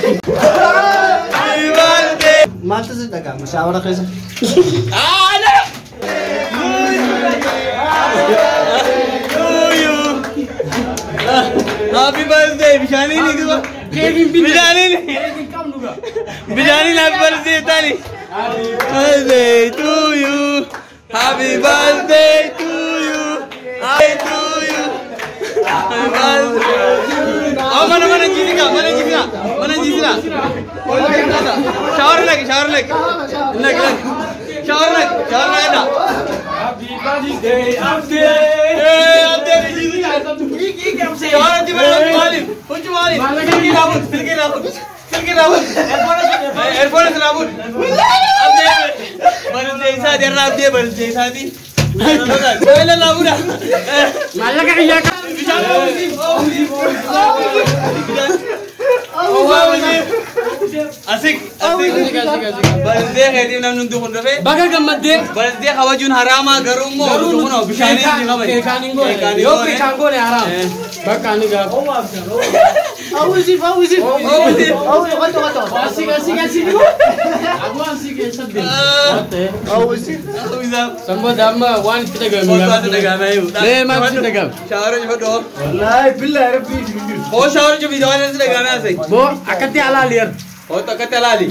Happy birthday. Maaltu si dhaga'ama shower keessa? Ah, no. To you. Happy birthday, bishaaniin ni bishaaniin. Bishaaniin happy birthday taani. Birthday to you. Happy birthday to you. Happy to you. Happy birthday. Oh, mana mana jisina, mana jisina, mana jisina. Shower naqi, shower naqi. Naqi, naqi. Shower naqi, shower naqi. Happy birthday, Abdee. Hey, Abdee, jisina. Shower anti mana maaliif? Huccuu maaliif? Silkii raabut, silkii raabut, silkii raabut. Earphone raabut. Abdee, birthday isaati irraa Abdee birthday isaati. Waayila laabuudha. Maallaqa kiyyaa Bishaan oomishii, oomishii, oomishii. Asik, asik. Birthday keetiif namni hundi kun dhufee. Baga gammaddee. Birthday kabajuun haraamaa garuu immoo kunoo bishaaniin ni kabaje. Keekaan hin goone. Yoo keekaan goone haraam. Bakka ani gaafa. Awwisiif awwisiif. Oomishii. Awwi qoto qoto. Asii asii asii. Aguaan si keessa deema. Awwisiif. Oomishii. Sanboota amma waan itti dhagahame. Kolfaatu dhagahame. Mee maal itti dhagahame? Shower cufadhu. Wallaahi billaahi rabbii hin jiru. Hoo shower cufi waan itti dhagahame asii. Boo akkatti alaali yar. Hoo akkatti alaali.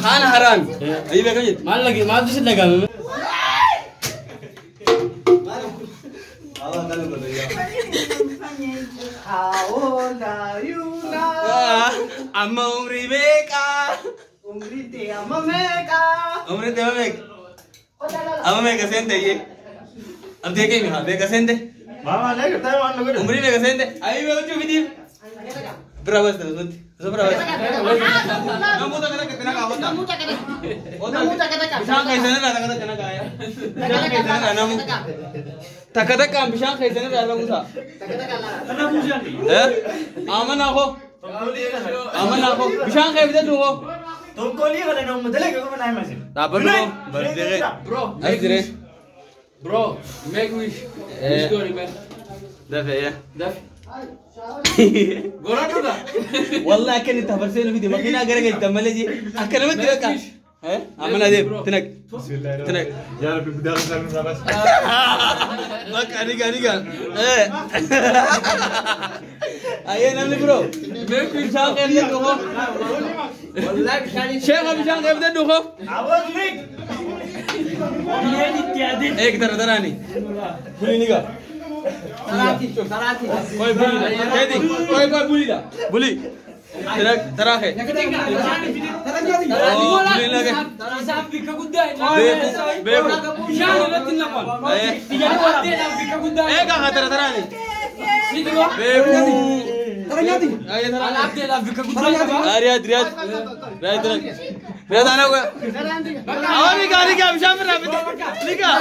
Haana haraami. Ayi beekam jetti. Maal lagi maaltu si dhagahame? How old are you now? Amma umrii meeqa? Umrii tee amma meeqa? Umrii tee amma meeqa? Amma meeqa seente iyyee? Abdee keenya haa meeqa seente? Umrii meeqa seente? Ayi beekam cufiitiif. Bira bas nuti. Osoo bira bas. Namoota kana kana kaawwata. Bishaan keessan irraa takka takka nagaa. Bishaan keessan irraa namu. Takka takkaan bishaan keessan irraa namu ta'a. Eh? Amana koo. Amana koo. Bishaan kee bitadhu koo. Dhaabbadhu koo. Birthday. Bro, As jiree. Bro, make wish. Wish godhi man. Dafee yaa. Dafi. Goraa dhugaa. Wallahi akka inni tafarsee nu fide makiinaa gara galchitan malee jee akka namatti bakka. Eh? Amana deem tinak. Tinak. Bakka ni gaa. Eh. Ayyee namni biroo. Bishaan kee bitadhu koo. Sheekha bishaan kee bitadhu koo. Eeg tara taraani. Buli ni gaa. Koi buli da. Keeti. Koi koi buli da. Buli. Tinak tara kee. Oh, buli lage. Isaaf bikka guddaa hin Beeku beeku. Bishaan irratti hin naqan. Eh. Abdeedhaaf bikka guddaa. Eega haa tara taraani. Si dhiboo. Beeku. Ayyee tara. Abdeedhaaf bikka guddaa qaba. Riyad Riyad. Riyad tinak. Riyad ana ko. Awa ni gaa ni gaa bishaan birraa bite. Ni gaa.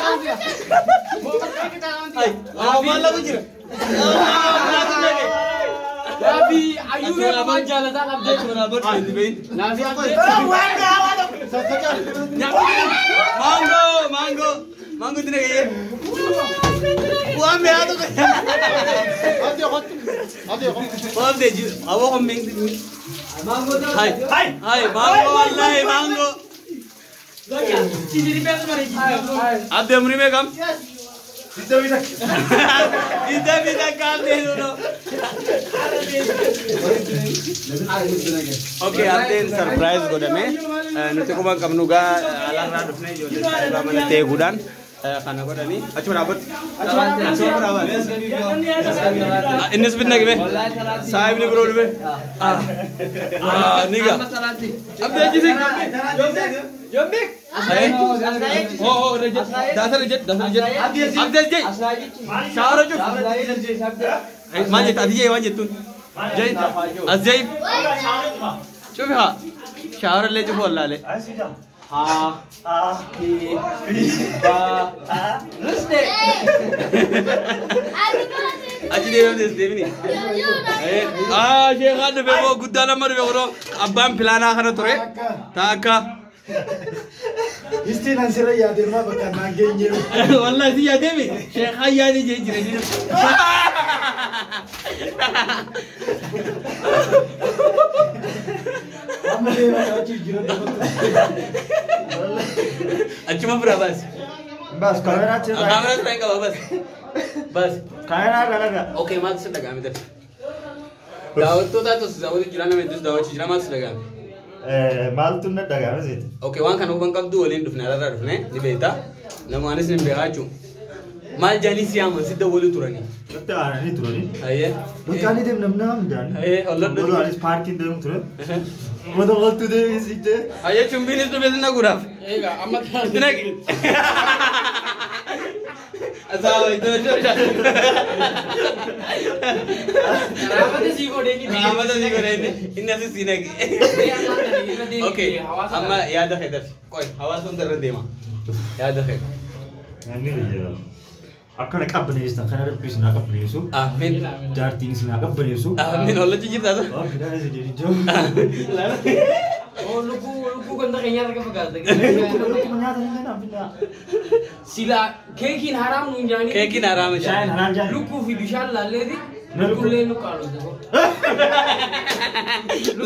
Ay, awa maal lagu jira. Naafi ayyuu waan jaalataan abdee. Naafi abdee. Mango, mango, mango tiene que ir. Waan mi'aa tokko. Waan de awwa kun min. Hai, hai, mango wallahi mango. Abdee umrii meeqam? 21 abdee nuno. Okay, abdeen surprise godhame. Nuti quba hin qabnu gaa alaarraa dhufnee ijoollee saayibaa manatti eeguudhaan kana godhanii achuma dhaabbatti. Achuma dhaabbatti. Innis bitna gibee. Saayibni biroo dhufe. Ni gaa. Abdee jisi. Oh, oh, reject. Dasar reject, dasar reject. Abdee jai. Shaara cuf. Maal jetta ati jai waan jettuun. Jai. As jai. Cufi haa. Shaara illee cufu wallaalee. Achi deemee deemini. Ah, sheekaan dhufe moo guddaan amma dhufe kunoo abbaan pilaanaa kana ture. Taakka. Istiin asirra yaadeemaa bakka naan geenye. Wallahi si yaadeemi. Sheekaan yaadee jee jira jira. Achuma bira baasi. Bas kaameraa achirraa. Kaameraa achirraa hin qaba bas. Bas. Kaameraa irraa dhagaa. Okay, maaltu si dhaga'ame darbe? Daawwattootaatu daawwatu jira, nama hedduus daawwachuu jira, maaltu si dhaga'ame? Maaltu na dhaga'ame seeti? Okay, waan kana huban qabdu waliin dhufne, alaarraa dhufne ni beekta. Namaanis ni beekaa jechuudha. Maal jaanii si yaaman, si dawwaluu turanii? Nutti aananii turanii. Ayyee. Bakka ani deemu namni nama midhaanii. Ayyee, olladhu. Boodoo anis paarkiin deemu ture. Booda oltu deemee si jee. Ayyee, chumbiinis dhufee si naguudhaaf. Egaa amma Itti naqi. Asaawa iddoo iddoo. Raafata sii godhee ni Raamata si godhee inni asis si naqi. Okay, amma yaada kee darbi. Qoy, hawaasa hunda irra deema. Yaada kee. Namni biyya akkana qabbaneessan kana rabbi isin haa qabbaneessu. Amiin. Jaartiin isin haa qabbaneessu. Amiin, ollachi jirtaa? Waan midhaan isin jedhu jiru. Oh, lukkuu lukkuu ganda keenyaa irra fakkaata. Lukkuma nyaata hin danda'an finna. Sila keekiin haraam nuun jaanii. Keekiin haraama Bishaan jedha. haraam jaani. Lukkuu fi bishaan laalleeti. Lukkuullee nu qaalota.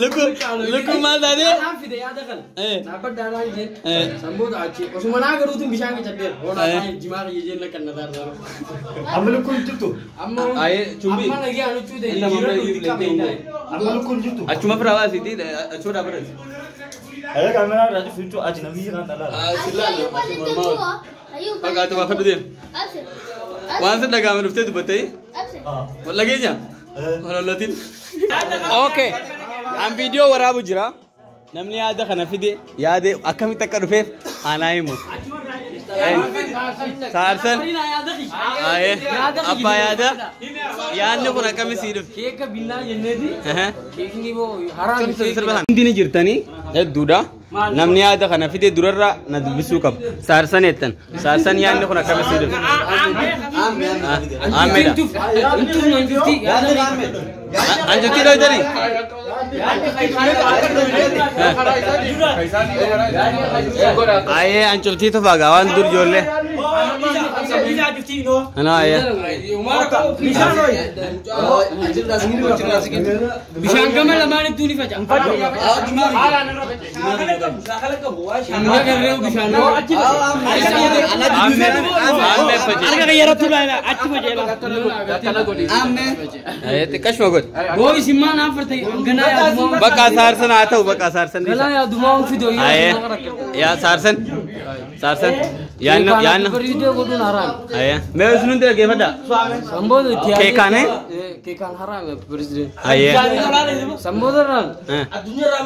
Lukkuu lukkuu maal taatee? Anaan fide yaada kana. Eh. Dhaabbaddaadhaan jeen. Eh. Sanboota achi. Osuma naa garuutiin bishaan qicadheera. Hoolaa Eh. taa'ee jimaa kiyya jeen lakkan na taarsaa. Amma lukkuun hin jirtu. Amma Ayee, chumbii. amma nagee anuchuu ta'e Inni amma jijjiirra iyyuu nuti qabee illee taa'e. Amma lukkuun hin jirtu. Achuma firaa baasiiti, achuma dhaabbadha. Ayya kaameraa irraa cufu jechuun achi namni kan dhalaala. Fakkaatu baafadhu deema. Waan si dhaga'ame dhuftee dubbattee? Wal dhageenya? Wal hollatin. Okay. An viidiyoo waraabu jira. Namni yaada kana fide yaada akkamitti akka dhufeef anaa himu. Saarsan. Ayee. Abbaa yaada. Yaadni kun akkamitti sii dhufe? Keeka binnaa jenneeti. Keekni boo haraam. Hundi ni jirtanii hedduudha. Namni yaada kana fide durarra na dubbisuu qaba. Saarsan jettan. Saarsan, yaadni kun akkamitti sii dhufe? Ammeedha. Intuuf nan jirti. Anjuttii dhoytanii? Ayee, ancuftii tufaa gaa waan dur ijoollee. Ana ayee. Bishaan gama lamaanittuu ni faca'a. Namni agarree bishaan Ammee ammee faca'a. Harka qayyaratu laala achi faca'a. Ayee, xiqqashuma godhi. Boo isin maan aanfarte ganaa yaadumaa. Bakka saarsan haa ta'u, bakka saarsan Ganaa dhiisa. yaadumaa on fidoo. Ayee. Yaa saarsan. Saarsan. Yaanna yaanna. Viidiyoo godhuun haraam. Ayee. Mee isin hundi dhaggeeffadhaa. Samboota itti yaadee. Keekaan, eh? Keekaan haraam pirezideent. Ayee. Samboota irraan.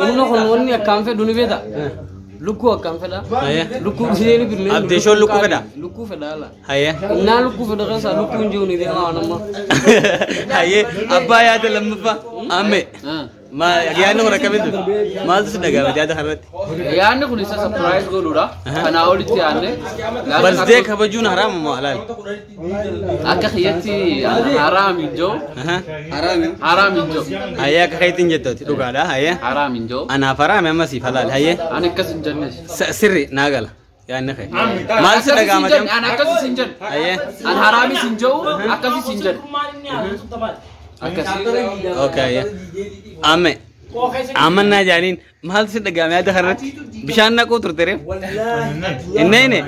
Inni kun wanni akkaan fedhu ni beekta. Lukkuu akkaan fedha. Ayee. Lukkuu isheen birnee. Abdeeshoon lukkuu fedha? Lukkuu fedha ala. Ayee. Innaa lukkuu fedha keessaa lukkuun jiru ni deema waan amma. Ayee. Abbaa yaada lammaffaa. Ammee. Ma yaadni kun akkamitti dhufe? Maaltu si dhaga'ame yaada kanarratti? Yaadni kun isa surprise godhuudha. Kanaa olitti yaadne. Birthday kabajuun haraama moo halaal? Akka kiyyatti haraam hin jiru. Haraam hin jiru. Hayyee, akka keetiin jettooti dhugaadha. Hayyee. Haraam hin jiru. Anaaf haraame, amma siif halaal. Hayyee. Ani akkas hin jennes. Sirri naa gala. Yaadni kee. Maal si dhaga'ama Ani jedhamu? akkasis hin jenne. Hayyee. Ani haraamis hin jiru, akkasis hin jenne. Akkas. Okay, hayyee. Amme. Amannaa jaaniin maaltu si dhaga'ame yaada kanarratti? Bishaan naquu turte reef? Inni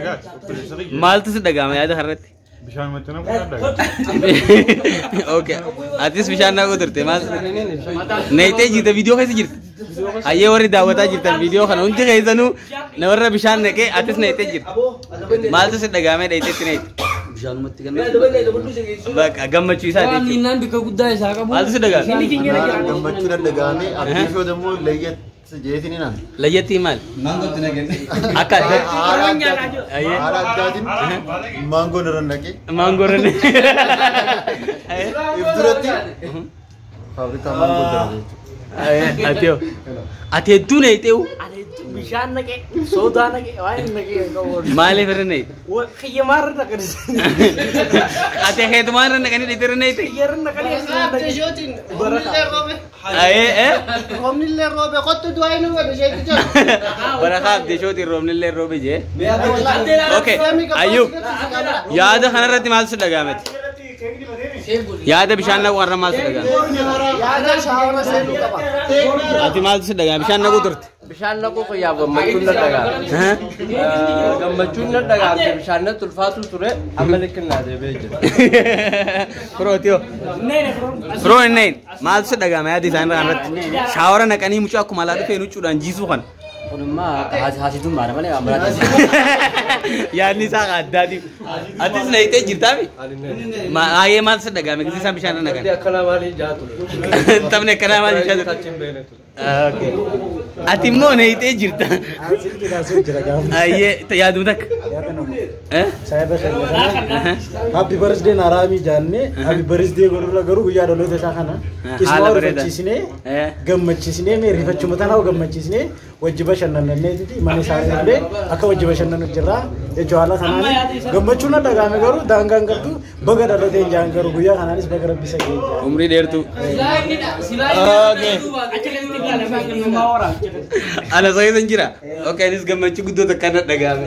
maaltu si dhaga'ame yaada kanarratti? Bishaan macana kun adda. Okay. Atis bishaan naquu turte maal? Neeyitee jirte, viidiyoo keessa jirte. Hayyee, warri daawwataa jirtan viidiyoo kana hundi keessanuu na warra bishaan naqee atis neeyitee jirte. Maaltu si dhaga'ame dheeyiteetti neeyite? Bakka gammachuu isaati Waan jechuudha. innaan bikka guddaa isaa qabu. Maaltu si dhaga'ame? Gammachuu dhaga'ame abdiishoo ደግሞ ለየት jeetini naan. Layyattii maal? Akka addatti. Haala addaatiin Ayyee. haala addaatiin maangoon irra naqee Maangoo irra if duratti faabrikaa maangoo dara jechuudha. Ati hoo? Ati hedduu neeyiteewu? Bishaan naqee, soodaa naqee, waan hin naqee qabu. Maaliif irra neeyite? Xiyyamaarra naqanii. Ati heetumaan irra naqanii dheeyite irra neeyite? Xiyyarra naqanii. Ayee eh? Roobni illee roobe, kottu du'aa inni godhe isheetti jira. Barakaa abdeeshootiin roobni illee roobe jee. Okay, Ayyub, yaada kanarratti maaltu si dhaga'ameti? Yaada bishaan naqu warra maaltu dhaga'ame? Yaada shaawara seenuu qaba. Ati maaltu si dhaga'ame? Bishaan naquu turte. Bishaan naquu qiyyaaf gammachuun na dhaga'ame. Gammachuun na dhaga'amte bishaan natti ulfaatu ture amma liqqinnaa deebi'ee jira. Firoo tiyoo. Firoo inneen maaltu si dhaga'ame yaada isaanii irratti? Shaawara naqanii mucaa akkuma alaa dhufee nuccuudhaan jiisuu kana. Kunimmaa haasitummaadha malee waan biraati. Yaadni isaa addaati. Atis naqxee jirtaami? Baay'ee maaltu si dhaga'ame? Gisee isaan bishaan irra naqan. Akkanaa maaliin jaa ture? Taphni akkanaa maaliin jaa ture? Ati immoo naqxee jirta. Ayyee yaaduma takka. Happy birthday Naraami jaannee happy birthday godhurra garuu guyyaa dhaloota isaa kana qismaa rifachiisnee gammachiisnee mee rifachuma tanaa gammachiisnee wajji bashannanneetiti mana isaa illee akka wajji bashannanu jirra jechuu haala kanaan gammachuun na dhaga'ame garuu daangaan qabdu baga dhaloota hin jaan garuu guyyaa kanaanis baga rabbi isa ga'e. Umrii dheertuu. Ana soo jira. Okay, anis gammachuu guddoo takka na dhaga'ame.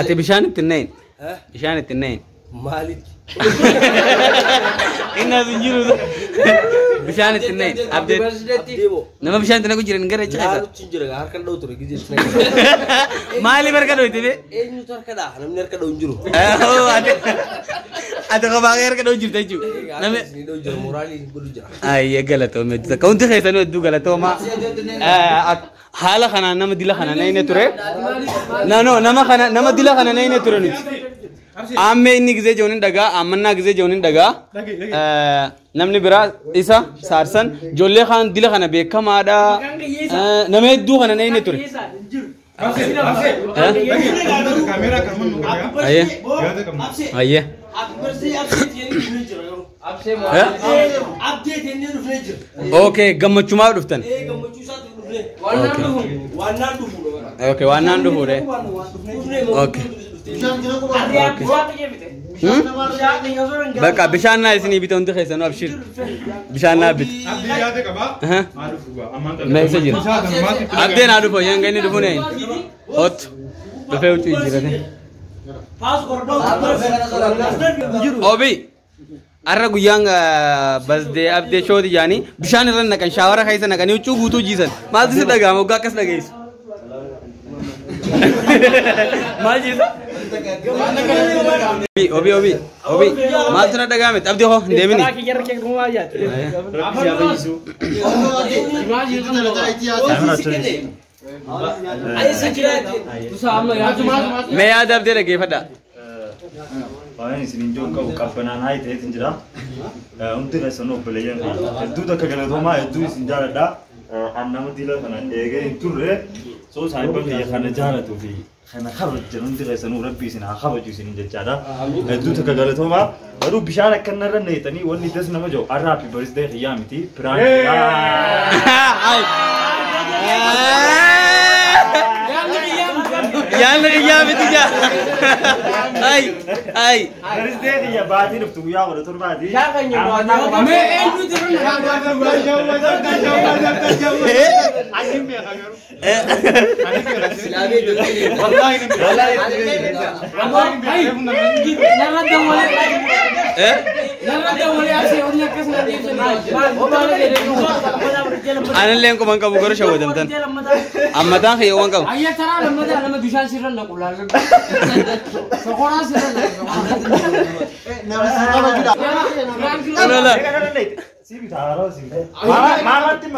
Ati bishaan itti hin naqin. Bishaan itti hin naqin. Maalitti? Inni as hin jiru. Bishaan itti hin naqin. Abdee. Nama bishaan itti naqu jiran gara jecha. Laalutti hin jira harka dha'u ture gizee itti naqe. Maaliif harka dhooyte bee? Eenyutu harka dha'a? Namni harka dha'u hin jiru. Ati kophaa kee harka dha'u jirta jechuudha. Namni dha'u jira mooraalii godhu jira. Ayyee galatoome hedduu takka. Hundi keessanuu hedduu galatooma. Haala kanaan nama dila kana naqine ture. No nama kana nama dila kana naqine ture nuti. Ammee inni gisee jiruun hin dhagaa, ammannaa gisee jiruun hin dhagaa. Namni biraa isa saarsan ijoollee kaan dila kana beekamaadha. Nama hedduu kana naqine ture. Ayyee. Ayyee. Okay, gammachumaaf dhuftan. Okay, waan naan dhufuudha. Okay. Bakka bishaan naa isinii bita hundi keessanuu abshir. Bishaan naa bita. Meesha jira. Abdeen haa dhufu yanga inni dhufu nee. Hot. Dhufee huccuu jijjiirate. Obi. Arra guyyaan basdee abdee shooti jaanii bishaan irra naqan shaawara keessa naqanii huccuu guutuu jiisan. Maaltu si dhaga'ama waggaa akkas dhageessu? Maal jiisa? Obi obi obi maaltu na dhaga'ame? Abdii hoo hin deemini. Mee yaada abdee dhaggeeffadhaa. Baay'een isin hin jiru qabu qabbanaan haa ta'eetiin jira. Hundi keessanuu obboleeyyan hedduu takka galatoomaa hedduu isin jaaladha. An nama dila kana eegee hin turre soo saahiba kiyya kana jaalatuu fi kana kabajan hundi keessanuu rabbi isin haa kabaju isin jechaadha. Hedduu takka galatoomaa garuu bishaan akkanarra narra neetanii wanni das nama jiru har'a happy birthday kiyyaa miti piraankiidha. Yaadni kiyyaa miti jaa. Ay ay. Birthday kiyya baatii dhuftu guyyaa 17ti. Mee eenyutu irra Anallee quban qabu gara shawwadamtan. Ammataan kiyyoowwan qabu. Ayya taraa lammataa nama bishaan sirra naqu laallu. Sokoraa sirra naqu.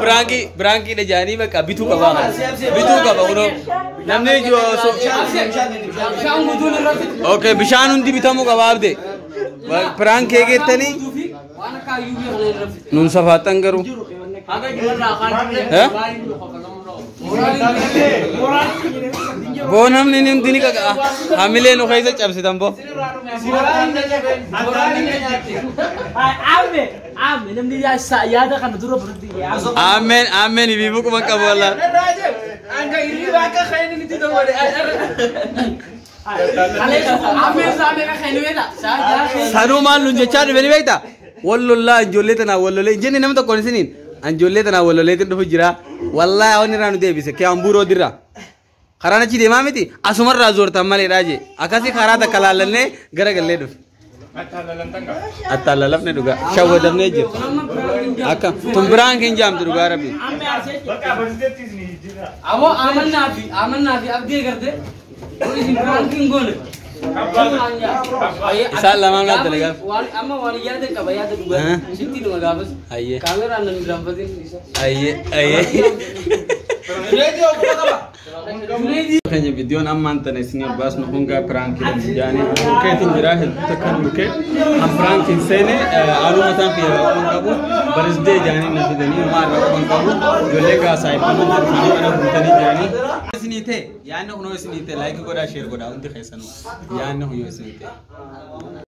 Piraanki piraankiidha jaanii bakka bituu qaba. Bituu qaba kunoo. Namni Bishaan guutuun irratti. Okay bishaan hundi bitamuu qaba abde. Piraankii eegettanii Waan akka hayyuu biyya kana irratti. nuun safaattan garuu. Haga jibarraa kaan. Boo namni hundi ni qaqa'a. Hamilee nu keessa cabsitan boo. Ameen ameen ibiibuu quban qabu walaa. Sanuu maal nun jechaa dhufe ni beektaa? Wallollaa ijoollee tanaa wallolee jenne nama tokkoon isiniin ijoollee tanaa walloleetiin dhufu jira. Wallaahi wanni irraa nu deebise kee hambuuroo dirra. Karaan achi deemaa miti asumarraa zoortan maleedha jee. Akkasii karaa takka laallannee gara gallee dhufe. Attaalalafne dhugaa. Shawwadamnee jira. Akka tun biraan kin jaamtu dhugaa rabbi. Bakka birthday isin jira. Aboo amannaa fi abdii agartee isin piraankiin goone. Isaan lamaan laata dalagaa. Amma waan yaada qaba yaada dhugaa. Sitti numa gaafas. Ayyee. Kaameraan nan irraanfatin isa. Ayyee ayyee. Keenya viidiyoon ammaan tana isin baasnu kun gaa piraankii jaanii burkeetiin jira hedduu takkaan burkee an piraankiin seene haaluu mataan kiyya waan qabu barisdee jaanii na fidanii maal waan qabu ijoollee gaa saayibama dhufanii mana guutanii jiranii. Isinii ta'e yaadni kunoo isinii ta'e laayikii godhaa sheer godhaa hundi keessanuu yaadni kun yoo isinii ta'e.